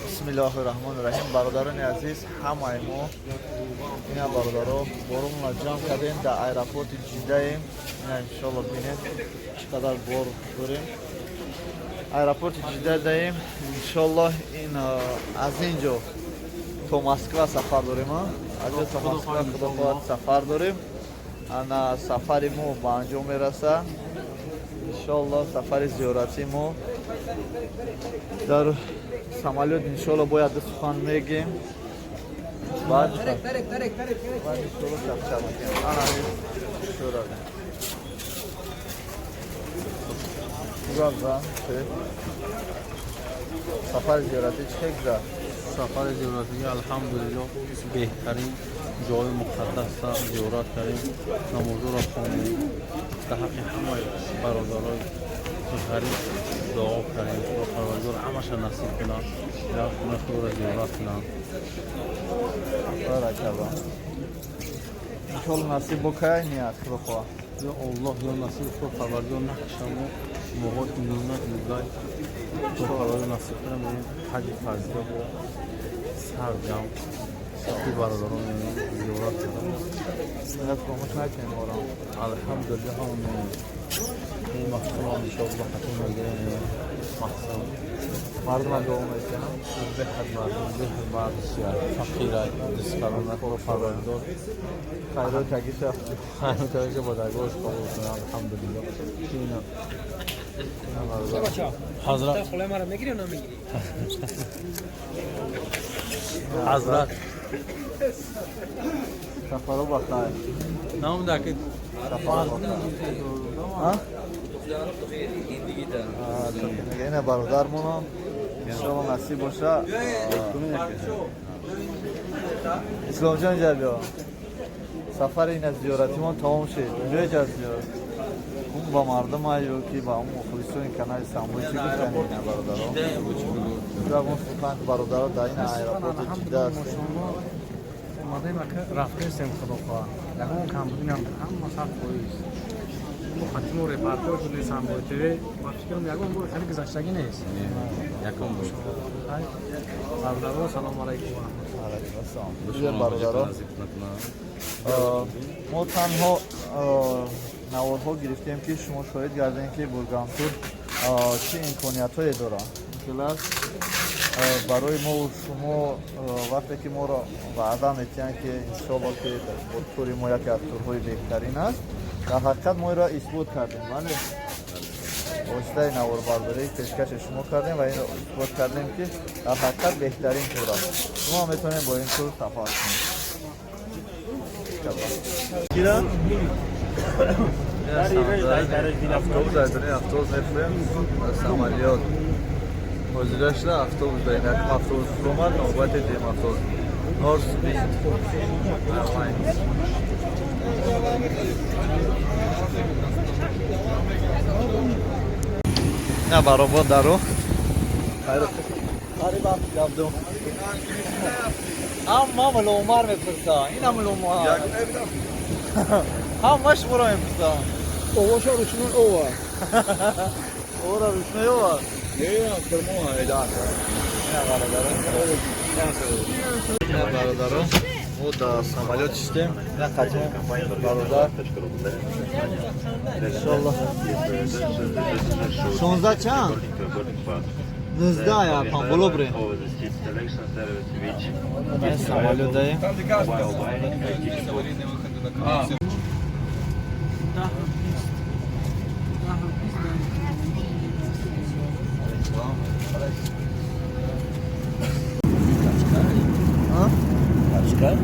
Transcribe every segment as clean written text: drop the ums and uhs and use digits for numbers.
Бисмиллоҳи раҳмони раҳим. Бародарони азиз, ҳамаи мо ина, бародаро, боромона ҷамъ кардем, дар аэропорти Ҷиддаем. Ина, иншолло, бинед, чӣ қадар бор дорем. Аэропорти Ҷидда даем. Иншолло, ин аз ин ҷо то Москва сафар дорем. Аз ҷо то Москва, худо хоҳад, сафар дорем. Ана, сафари мо ба анҷом мераса, иншолло, сафари зиёратии мо. Дар самолёт, иншолло, бояд ду сухан мегем, баъд иншолло чақчақ мекунем. Ана, шура гузар. Сафари зиёратӣ чӣ хел гузашт? Сафари зиёратӣ, алҳамдулилло, беҳтарин ҷои муқаддаса зиёрат кардем, намозоро хондем, дар ҳаққи ҳамаи бародарои ғариб дуо кардем. Худо Парвардигор ҳамаша насиб кунад, дар хонаи худоро зиёрат кунанд. Баракалло, иншолло, насиб бокай, ният, худо хоҳад. Ё Аллоҳ, ё насиб, худо Парвардигор накашамо моҳо июна, июлай, худо Парвардигор насиб кунад, мерем ҳаҷи фарзия бо сарҷам ки бародарон зиёрат кардам. Ният фаромӯш накунем моро. Алҳамдулилло, ҳамон ин мақсудам, иншоалло, хатм мегирем мақсад. Мардума дуо мекунам. Беҳад мардум, беҳад мард фақира дискалона, худо Парвардигор хайрот кагиша. Хайрот кагиша бо даргоҳаш қабул кунад. Алҳамдулилло. Ина ҳазрат. Хулай маро мегири ё намегири? Ҳазрат. Сафаро ба хайр. Намудаки. Сафаро ба хайр. Ина, бародармонам, иншолло, насиб боша. Исломҷон, инҷа биё. Сафари ина зиёратимон тамом шид. Биёҷа зиёрат он ба мардума ё ки ба он мухлисони канали Самбои чӣ гуфтани, ина бародаро? Ягон сухан, бародаро, дар ин аэропорти Ҷидда ҳастем. Омадаем, ака, рафтаистем, худо хоҳад, ягон камбудӣ набуд, ҳама 100%. Мо хатимо репортёр шудем Самбои ТВ, ба фикрам, ягон бор хеле гузаштагӣ нест. Якум бор. Бародаро, салому алайкум. Алайкум ассалом. Бародаро, мо танҳо наворҳо гирифтем, ки шумо шоҳид гардем, ки Бургантур чӣ имкониятҳое дорад. Хелас барои мо шумо, вақте ки моро ваъда метиҳанд, ки иншолло, ки тури мо яке аз турҳои беҳтарин аст, дар ҳақиқат мо инро исбот кардем. Бале, воситаи наворбардорӣ пешкаши шумо кардем ва инро исбот кардем, ки дар ҳақиқат беҳтарин тур аст. Шумо метавонед бо ин тур сафар кунед. Кира? Автобус айдарин, автобус мефурем, самолёт ҳозира шуда, автобус даин. Якум автобус фуромад, навбати дуюм автобус. North Wind Airlines. На баробар даро. Қариб габдум. Ҳама мало Умар мепурса. Ина мало Умар. Ҳама шуморо мепурса. Овоша ручной ова. Ора ручной ова. Не, кермо айдар. Ина, бародаро. Ина, бародаро. Мо дар самолёт шистем. Ина қатъи бародар. Иншолло. 16 чанд? 19 я памболо брем. Самолёт даем.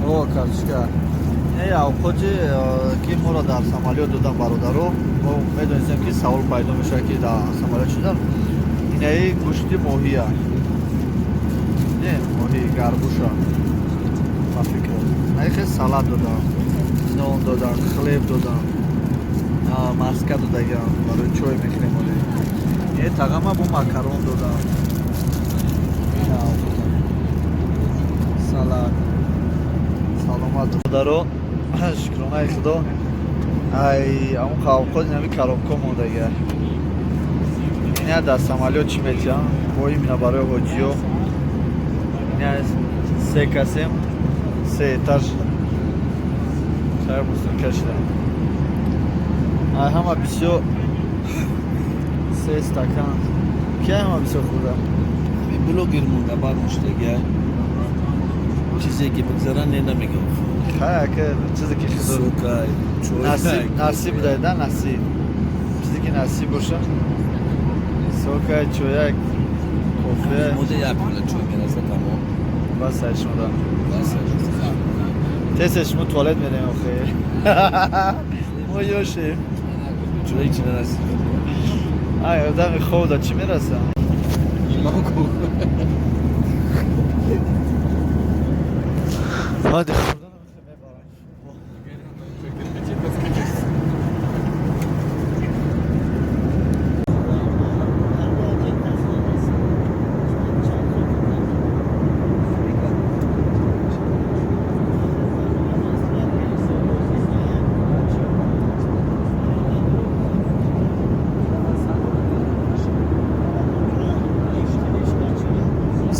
О, карточка. Не, авқоти ки моро дар самолёт додан, бародаро, мо медонистем, ки савол пайдо мешавад, ки дар самолёт шудан. Инаи гӯшти моҳия. Не, моҳи гарбуша. Ба фикр. Наи хел салат додан, нон додан, хлеб додан, маска додаган, барои чой мехӯрем оли. Е тағама бо макарон додан. Ина салат. Саломат, бародаро, шукронаи Худо, ай ҳамон қавқоз инами коробка мондага. Ина дар самолёт чӣ метиҳам? Бо имина барои ҳоҷиё. Ина се касем, се этаж. Шаҳр мусунка шуда. Ай ҳама бисёр се стакан. Ки ҳама бисёр хӯрда? Блогер монда бармоштагия. Чизе ки бигзара не намегӯм. Хай, ака, чизе ки худо Сукай, чой. Насиб, насиб дай, насиб. Чизе ки насиб боша. Сокай, чояк, кофе. Мода як пила чой мераса, тамом. Бас ай шумо да. Бас. Тез шумо туалет мерем охе. Мо ёшем. Чой чи нарасид. Ай, одами хоб да чӣ мераса? Баъди хӯрдан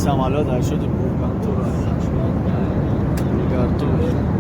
самолет дар шуди Бургантур. Бургартур.